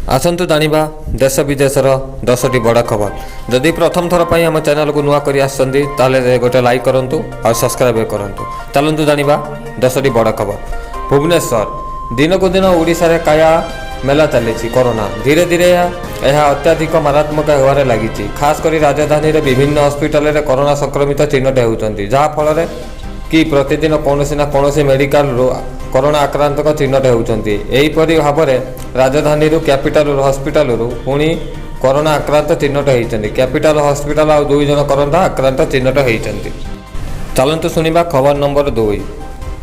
ଆସନ୍ତୁ ଜାଣିବା ଦେଶ ବିଦେଶର 10ଟି ବଡ଼ ଖବର। ଯଦି ପ୍ରଥମ ଥର ପାଇଁ ଆମ ଚ୍ୟାନେଲକୁ ନୂଆ କରି ଆସିଛନ୍ତି, ତାହେଲେ ଗୋଟେ ଲାଇକ୍ କରନ୍ତୁ ଆଉ ସବସ୍କ୍ରାଇବ୍ କରନ୍ତୁ। ଚାଲନ୍ତୁ ଜାଣିବା 10ଟି ବଡ଼ ଖବର। ଭୁବନେଶ୍ୱର, ଦିନକୁ ଦିନ ଓଡ଼ିଶାରେ କାୟା ମେଲା ଚାଲିଛି କରୋନା। ଧୀରେ ଧୀରେ ଏହା ଅତ୍ୟଧିକ ମାରାତ୍ମକ ହେବାରେ ଲାଗିଛି। ଖାସ୍ କରି ରାଜଧାନୀରେ ବିଭିନ୍ନ ହସ୍ପିଟାଲରେ କରୋନା ସଂକ୍ରମିତ ଚିହ୍ନଟ ହେଉଛନ୍ତି, ଯାହାଫଳରେ କି ପ୍ରତିଦିନ କୌଣସି ନା କୌଣସି ମେଡ଼ିକାଲରୁ କରୋନା ଆକ୍ରାନ୍ତଙ୍କ ଚିହ୍ନଟ ହେଉଛନ୍ତି। ଏହିପରି ଭାବରେ ରାଜଧାନୀରୁ କ୍ୟାପିଟାଲ ହସ୍ପିଟାଲରୁ ପୁଣି କରୋନା ଆକ୍ରାନ୍ତ ଚିହ୍ନଟ ହୋଇଛନ୍ତି। କ୍ୟାପିଟାଲ ହସ୍ପିଟାଲ ଆଉ ଦୁଇ ଜଣ କରୋନା ଆକ୍ରାନ୍ତ ଚିହ୍ନଟ ହୋଇଛନ୍ତି। ଚାଲନ୍ତୁ ଶୁଣିବା ଖବର ନମ୍ବର 2।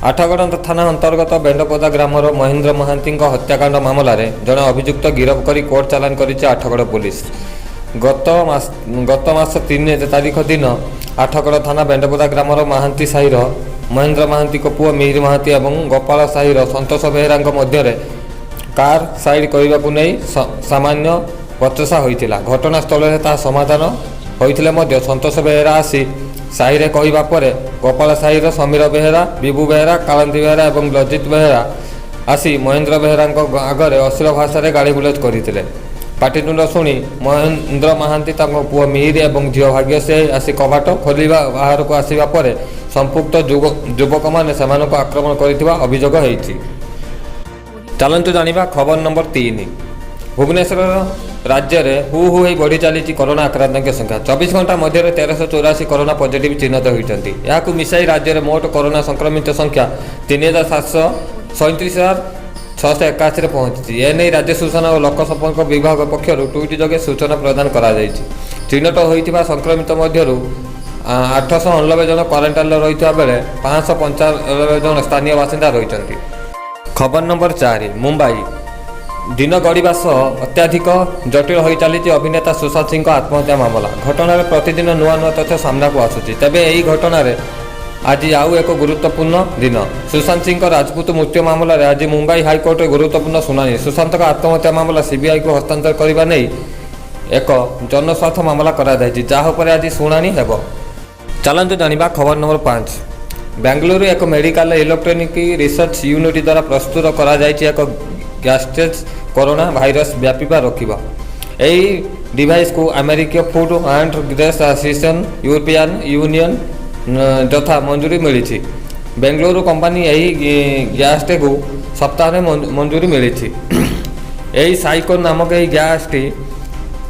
ଆଠଗଡ଼ ଥାନା ଅନ୍ତର୍ଗତ ବେଣ୍ଡପଦା ଗ୍ରାମର ମହେନ୍ଦ୍ର ମହାନ୍ତିଙ୍କ ହତ୍ୟାକାଣ୍ଡ ମାମଲାରେ ଜଣେ ଅଭିଯୁକ୍ତ ଗିରଫ କରି କୋର୍ଟ ଚାଲାଣ କରିଛି ଆଠଗଡ଼ ପୋଲିସ। ଗତ ମାସ 3 ତାରିଖ ଦିନ ଆଠଗଡ଼ ଥାନା ବେଣ୍ଡପଦା ଗ୍ରାମର ମହାନ୍ତି ସାହିର ମହେନ୍ଦ୍ର ମହାନ୍ତିଙ୍କ ପୁଅ ମିହିର ମହାନ୍ତି ଏବଂ ଗୋପାଳ ସାହିର ସନ୍ତୋଷ ବେହେରାଙ୍କ ମଧ୍ୟରେ କାର୍ ସାଇଡ୍ କରିବାକୁ ନେଇ ସାମାନ୍ୟ ବଚସା ହୋଇଥିଲା। ଘଟଣାସ୍ଥଳରେ ତାହା ସମାଧାନ ହୋଇଥିଲେ ମଧ୍ୟ ସନ୍ତୋଷ ବେହେରା ଆସି ସାହିରେ କହିବା ପରେ ଗୋପାଳ ସାହିର ସମୀର ବେହେରା, ବିଭୁ ବେହେରା, କାଳନ୍ଦୀ ବେହେରା ଏବଂ ଲଜିତ ବେହେରା ଆସି ମହେନ୍ଦ୍ର ବେହେରାଙ୍କ ଆଗରେ ଅଶ୍ଳୀଳ ଭାଷାରେ ଗାଳିଗୁଲଜ କରିଥିଲେ। ପାଟିତୁଣ୍ଡ ଶୁଣି ମହେନ୍ଦ୍ର ମହାନ୍ତି, ତାଙ୍କ ପୁଅ ମିହିର ଏବଂ ଝିଅ ଭାଗ୍ୟଶ୍ରୀ ଆସି କବାଟ ଖୋଲିବା ବାହାରକୁ ଆସିବା ପରେ ସମ୍ପୃକ୍ତ ଯୁବକମାନେ ସେମାନଙ୍କୁ ଆକ୍ରମଣ କରିଥିବା ଅଭିଯୋଗ ହୋଇଛି। ଚାଲନ୍ତୁ ଜାଣିବା ଖବର ନମ୍ବର 3। ଭୁବନେଶ୍ୱର, ରାଜ୍ୟରେ ହୁ ହୁ ହୋଇ ବଢ଼ି ଚାଲିଛି କରୋନା ଆକ୍ରାନ୍ତଙ୍କ ସଂଖ୍ୟା। 24 ଘଣ୍ଟା ମଧ୍ୟରେ 1384 କରୋନା ପଜିଟିଭ୍ ଚିହ୍ନଟ ହୋଇଛନ୍ତି। ଏହାକୁ ମିଶାଇ ରାଜ୍ୟରେ ମୋଟ କରୋନା ସଂକ୍ରମିତ ସଂଖ୍ୟା 3737,681ରେ ପହଞ୍ଚିଛି। ଏନେଇ ରାଜ୍ୟ ସୂଚନା ଓ ଲୋକ ସମ୍ପର୍କ ବିଭାଗ ପକ୍ଷରୁ ଟ୍ୱିଟ୍ ଯୋଗେ ସୂଚନା ପ୍ରଦାନ କରାଯାଇଛି। ଚିହ୍ନଟ ହୋଇଥିବା ସଂକ୍ରମିତ ମଧ୍ୟରୁ 889 ଜଣ କ୍ୱାରେଣ୍ଟାଇନରେ ରହିଥିବା ବେଳେ 595 ଜଣ ସ୍ଥାନୀୟ ବାସିନ୍ଦା ରହିଛନ୍ତି। ଖବର ନମ୍ବର 4। ମୁମ୍ବାଇ, ଦିନ ଗଡ଼ିବା ସହ ଅତ୍ୟଧିକ ଜଟିଳ ହୋଇଚାଲିଛି ଅଭିନେତା ସୁଶାନ୍ତ ସିଂଙ୍କ ଆତ୍ମହତ୍ୟା ମାମଲା। ଘଟଣାରେ ପ୍ରତିଦିନ ନୂଆ ନୂଆ ତଥ୍ୟ ସାମ୍ନାକୁ ଆସୁଛି। ତେବେ ଏହି ଘଟଣାରେ ଆଜି ଆଉ ଏକ ଗୁରୁତ୍ୱପୂର୍ଣ୍ଣ ଦିନ। ସୁଶାନ୍ତ ସିଂଙ୍କ ରାଜପୁତ ମୃତ୍ୟୁ ମାମଲାରେ ଆଜି ମୁମ୍ବାଇ ହାଇକୋର୍ଟରେ ଗୁରୁତ୍ୱପୂର୍ଣ୍ଣ ଶୁଣାଣି। ସୁଶାନ୍ତଙ୍କ ଆତ୍ମହତ୍ୟା ମାମଲା ସିବିଆଇକୁ ହସ୍ତାନ୍ତର କରିବା ନେଇ ଏକ ଜନସ୍ୱାର୍ଥ ମାମଲା କରାଯାଇଛି, ଯାହା ଉପରେ ଆଜି ଶୁଣାଣି ହେବ। ଚାଲନ୍ତୁ ଜାଣିବା ଖବର ନମ୍ବର 5। ବେଙ୍ଗାଲୁରୁ ଏକ ମେଡ଼ିକାଲ ଇଲେକ୍ଟ୍ରୋନିକ୍ ରିସର୍ଚ୍ଚ ୟୁନିଟ୍ ଦ୍ୱାରା ପ୍ରସ୍ତୁତ କରାଯାଇଛି ଏକ ଗ୍ୟାଜେଟ୍, କରୋନା ଭାଇରସ ବ୍ୟାପିବା ରୋକିବ। ଏହି ଡିଭାଇସକୁ ଆମେରିକୀୟ food and drug association, European union ଯଥା ମଞ୍ଜୁରୀ ମିଳିଛି। ବେଙ୍ଗାଲୁରୁ କମ୍ପାନୀ ଏହି ଗ୍ୟାଜେଟକୁ ସପ୍ତାହରେ ମଞ୍ଜୁରୀ ମିଳିଛି। ଏହି ସାଇକୋନ୍ ନାମକ ଏହି ଗ୍ୟାଜେଟଟି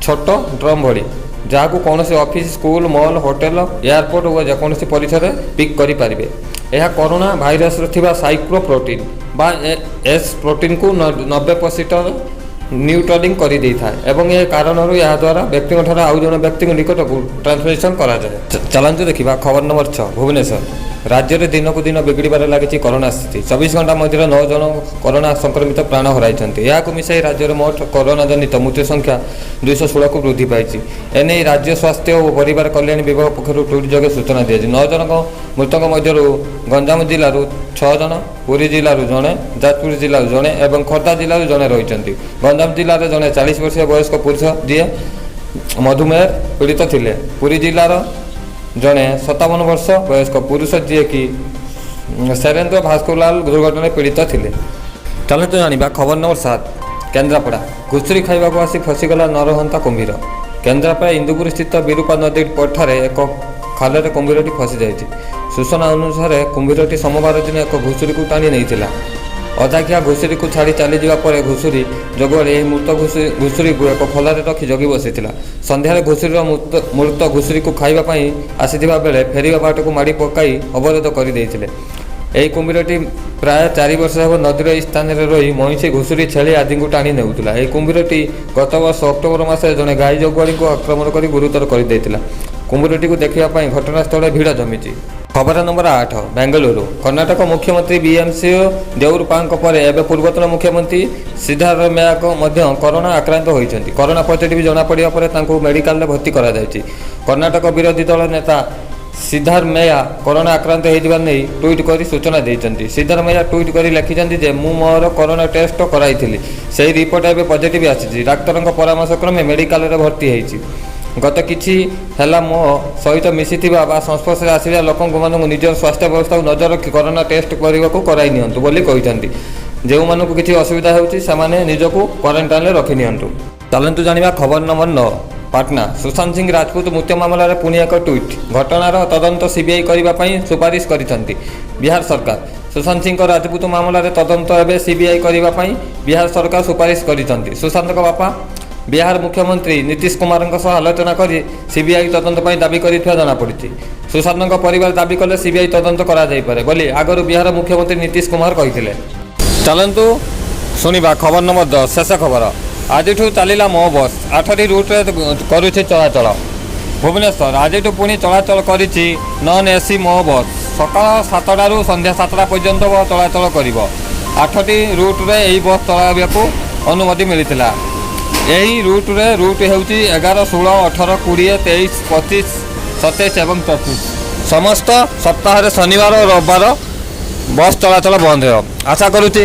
ଛୋଟ ଡ୍ରମ୍ ଭଳି, ଯାହାକୁ କୌଣସି office, school, mall, hotel, airport ଓ ଯେକୌଣସି ପରିସରରେ ପିକ୍ କରିପାରିବେ। ଏହା କରୋନା ଭାଇରସରେ ଥିବା ସ୍ପାଇକ୍ ପ୍ରୋଟିନ୍ ବା ଏସ୍ ପ୍ରୋଟିନ୍କୁ 90% ନ୍ୟୁଟ୍ରାଲିଂ କରିଦେଇଥାଏ ଏବଂ ଏ କାରଣରୁ ଏହାଦ୍ୱାରା ବ୍ୟକ୍ତିଙ୍କଠାରୁ ଆଉ ଜଣେ ବ୍ୟକ୍ତିଙ୍କ ନିକଟକୁ ଟ୍ରାନ୍ସମିସନ୍ କରାଯାଏ। ଚାଲନ୍ତୁ ଦେଖିବା ଖବର ନମ୍ବର 6। ଭୁବନେଶ୍ୱର, ରାଜ୍ୟରେ ଦିନକୁ ଦିନ ବିଗିଡ଼ିବାରେ ଲାଗିଛି କରୋନା ସ୍ଥିତି। 24 ଘଣ୍ଟା ମଧ୍ୟରେ ନଅ ଜଣ କରୋନା ସଂକ୍ରମିତ ପ୍ରାଣ ହରାଇଛନ୍ତି। ଏହାକୁ ମିଶାଇ ରାଜ୍ୟରେ ମୋଟ କରୋନା ଜନିତ ମୃତ୍ୟୁ ସଂଖ୍ୟା 216କୁ ବୃଦ୍ଧି ପାଇଛି। ଏନେଇ ରାଜ୍ୟ ସ୍ୱାସ୍ଥ୍ୟ ଓ ପରିବାର କଲ୍ୟାଣ ବିଭାଗ ପକ୍ଷରୁ ଟ୍ୱିଟ୍ ଯୋଗେ ସୂଚନା ଦିଆଯାଇଛି। ନଅ ଜଣଙ୍କ ମୃତକ ମଧ୍ୟରୁ ଗଞ୍ଜାମ ଜିଲ୍ଲାରୁ ଛଅ ଜଣ, ପୁରୀ ଜିଲ୍ଲାରୁ ଜଣେ, ଯାଜପୁର ଜିଲ୍ଲାରୁ ଜଣେ ଏବଂ ଖୋର୍ଦ୍ଧା ଜିଲ୍ଲାରୁ ଜଣେ ରହିଛନ୍ତି। ଗଞ୍ଜାମ ଜିଲ୍ଲାରେ ଜଣେ 40 ବର୍ଷୀୟ ବୟସ୍କ ପୁରୁଷ, ଯିଏ ମଧୁମେହ ପୀଡ଼ିତ ଥିଲେ। ପୁରୀ ଜିଲ୍ଲାର ଜଣେ 57 ବର୍ଷ ବୟସ୍କ ପୁରୁଷ, ଯିଏକି ସେରେବ୍ରୋ ଭାସ୍କୁଲାର ଦୁର୍ଘଟଣାରେ ପୀଡ଼ିତ ଥିଲେ। ଚାଲନ୍ତୁ ଜାଣିବା ଖବର ନମ୍ବର 7। କେନ୍ଦ୍ରାପଡ଼ା, ଘୁଷୁରି ଖାଇବାକୁ ଆସି ଫସିଗଲା ନରହନ୍ତା କୁମ୍ଭୀର। କେନ୍ଦ୍ରାପଡ଼ା ଇନ୍ଦୁପୁର ସ୍ଥିତ ବିରୂପା ନଦୀ ପଠାରେ ଏକ ଖାଲରେ କୁମ୍ଭୀରଟି ଫସିଯାଇଛି। ସୂଚନା ଅନୁସାରେ, କୁମ୍ଭୀରଟି ସୋମବାର ଦିନ ଏକ ଘୁଷୁରିକୁ ଟାଣି ନେଇଥିଲା। ଅଧାଖିଆ ଘୁଷୁରିକୁ ଛାଡ଼ି ଚାଲିଯିବା ପରେ ଘୁଷୁରି ଜଗୁଆଳି ଏହି ମୃତ ଘୁଷୁରିକୁ ଏକ ଖୋଲାରେ ରଖି ଜଗି ବସିଥିଲା। ସନ୍ଧ୍ୟାରେ ଘୁଷୁରିର ମୃତ ମୃତ ଘୁଷୁରିକୁ ଖାଇବା ପାଇଁ ଆସିଥିବା ବେଳେ ଫେରିବା ବାଟକୁ ମାଡ଼ି ପକାଇ ଅବରୋଧ କରିଦେଇଥିଲେ। ଏହି କୁମ୍ଭୀରଟି ପ୍ରାୟ 4 ବର୍ଷ ହେବ ନଦୀର ଏହି ସ୍ଥାନରେ ରହି ମଇଁଷି, ଘୁଷୁରି, ଛେଳି ଆଦିଙ୍କୁ ଟାଣି ନେଉଥିଲା। ଏହି କୁମ୍ଭୀରଟି ଗତ ବର୍ଷ ଅକ୍ଟୋବର ମାସରେ ଜଣେ ଗାଈ ଜଗୁଆଳିଙ୍କୁ ଆକ୍ରମଣ କରି ଗୁରୁତର କରିଦେଇଥିଲା। କୁମ୍ଭୀରଟିକୁ ଦେଖିବା ପାଇଁ ଘଟଣାସ୍ଥଳରେ ଭିଡ଼ ଜମିଛି। ଖବର ନମ୍ବର 8। ବେଙ୍ଗାଲୁରୁ, କର୍ଣ୍ଣାଟକ ମୁଖ୍ୟମନ୍ତ୍ରୀ ବିଏସ୍ ୟେଦିୟୁରପ୍ପାଙ୍କ ପରେ ଏବେ ପୂର୍ବତନ ମୁଖ୍ୟମନ୍ତ୍ରୀ ସିଦ୍ଧାରମେୟା ମଧ୍ୟ କରୋନା ଆକ୍ରାନ୍ତ ହୋଇଛନ୍ତି। କରୋନା ପଜିଟିଭ୍ ଜଣାପଡ଼ିବା ପରେ ତାଙ୍କୁ ମେଡ଼ିକାଲରେ ଭର୍ତ୍ତି କରାଯାଇଛି। କର୍ଣ୍ଣାଟକ ବିରୋଧୀ ଦଳ ନେତା ସିଦ୍ଧାରମେୟା କରୋନା ଆକ୍ରାନ୍ତ ହୋଇଥିବା ନେଇ ଟ୍ୱିଟ୍ କରି ସୂଚନା ଦେଇଛନ୍ତି। ସିଦ୍ଧାରମେୟା ଟ୍ୱିଟ୍ କରି ଲେଖିଛନ୍ତି ଯେ, ମୁଁ ମୋର କରୋନା ଟେଷ୍ଟ କରାଇଥିଲି। ସେହି ରିପୋର୍ଟ ଏବେ ପଜିଟିଭ୍ ଆସିଛି। ଡାକ୍ତରଙ୍କ ପରାମର୍ଶ କ୍ରମେ ମେଡ଼ିକାଲରେ ଭର୍ତ୍ତି ହେଇଛି। ଗତ କିଛି ହେଲା ମୋ ସହିତ ମିଶିଥିବା ବା ସଂସ୍ପର୍ଶରେ ଆସିଥିବା ଲୋକମାନଙ୍କୁ ନିଜର ସ୍ୱାସ୍ଥ୍ୟ ବ୍ୟବସ୍ଥାକୁ ନଜର ରଖି କରୋନା ଟେଷ୍ଟ କରିବାକୁ କରାଇ ନିଅନ୍ତୁ ବୋଲି କହିଛନ୍ତି। ଯେଉଁମାନଙ୍କୁ କିଛି ଅସୁବିଧା ହେଉଛି, ସେମାନେ ନିଜକୁ କ୍ୱାରେଣ୍ଟାଇନ୍ରେ ରଖିନିଅନ୍ତୁ। ଚାଲନ୍ତୁ ଜାଣିବା ଖବର ନମ୍ବର 9। ପାଟନା, ସୁଶାନ୍ତ ସିଂ ରାଜପୁତ ମୃତ୍ୟୁ ମାମଲାରେ ପୁଣି ଏକ ଟ୍ୱିଟ୍। ଘଟଣାର ତଦନ୍ତ ସିବିଆଇ କରିବା ପାଇଁ ସୁପାରିଶ କରିଛନ୍ତି ବିହାର ସରକାର। ସୁଶାନ୍ତ ସିଂଙ୍କ ରାଜପୁତ ମାମଲାରେ ତଦନ୍ତ ଏବେ ସିବିଆଇ କରିବା ପାଇଁ ବିହାର ସରକାର ସୁପାରିଶ କରିଛନ୍ତି। ସୁଶାନ୍ତଙ୍କ ବାପା ବିହାର ମୁଖ୍ୟମନ୍ତ୍ରୀ ନୀତିଶ କୁମାରଙ୍କ ସହ ଆଲୋଚନା କରି ସିବିଆଇ ତଦନ୍ତ ପାଇଁ ଦାବି କରିଥିବା ଜଣାପଡ଼ିଛି। ସୁଶାନ୍ତଙ୍କ ପରିବାର ଦାବି କଲେ ସିବିଆଇ ତଦନ୍ତ କରାଯାଇପାରେ ବୋଲି ଆଗରୁ ବିହାର ମୁଖ୍ୟମନ୍ତ୍ରୀ ନୀତିଶ କୁମାର କହିଥିଲେ। ଚାଲନ୍ତୁ ଶୁଣିବା ଖବର ନମ୍ବର 10, ଶେଷ ଖବର। ଆଜିଠୁ ଚାଲିଲା ମୋ ବସ୍, 8ଟି ରୁଟ୍ରେ କରୁଛି ଚଳାଚଳ। ଭୁବନେଶ୍ୱର, ଆଜିଠୁ ପୁଣି ଚଳାଚଳ କରିଛି ନନ୍ ଏସି ମୋ ବସ୍। ସକାଳ 7ଟାରୁ ସନ୍ଧ୍ୟା 7ଟା ପର୍ଯ୍ୟନ୍ତ ଚଳାଚଳ କରିବ। 8ଟି ରୁଟ୍ରେ ଏହି ବସ୍ ଚଳାଇବାକୁ ଅନୁମତି ମିଳିଥିଲା। ଏହି ରୁଟ୍ ହେଉଛି 11, 16, 18, 20, 23, 25, 27 ଏବଂ 24। ସମସ୍ତ ସପ୍ତାହରେ ଶନିବାର ଓ ରବିବାର ବସ୍ ଚଳାଚଳ ବନ୍ଦ ହେବ। ଆଶା କରୁଛି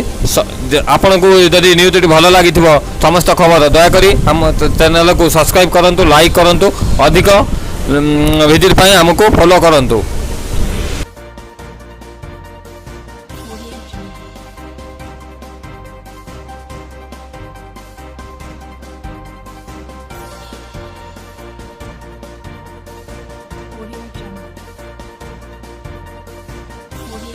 ଆପଣଙ୍କୁ ଯଦି ନ୍ୟୁଜ୍ଟି ଭଲ ଲାଗିଥିବ, ସମସ୍ତ ଖବର, ଦୟାକରି ଆମ ଚ୍ୟାନେଲକୁ ସବସ୍କ୍ରାଇବ୍ କରନ୍ତୁ, ଲାଇକ୍ କରନ୍ତୁ, ଅଧିକ ଭିଜିଟ୍ ପାଇଁ ଆମକୁ ଫଲୋ କରନ୍ତୁ। Audio Jungle. Audio Jungle. Audio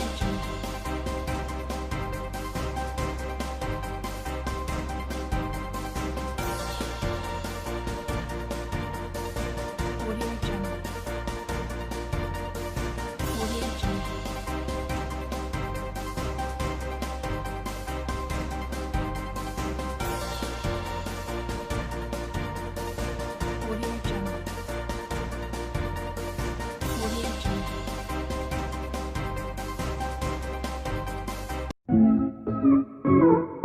Jungle. Audio Jungle. Audio Jungle. Audio Jungle. Audio Jungle.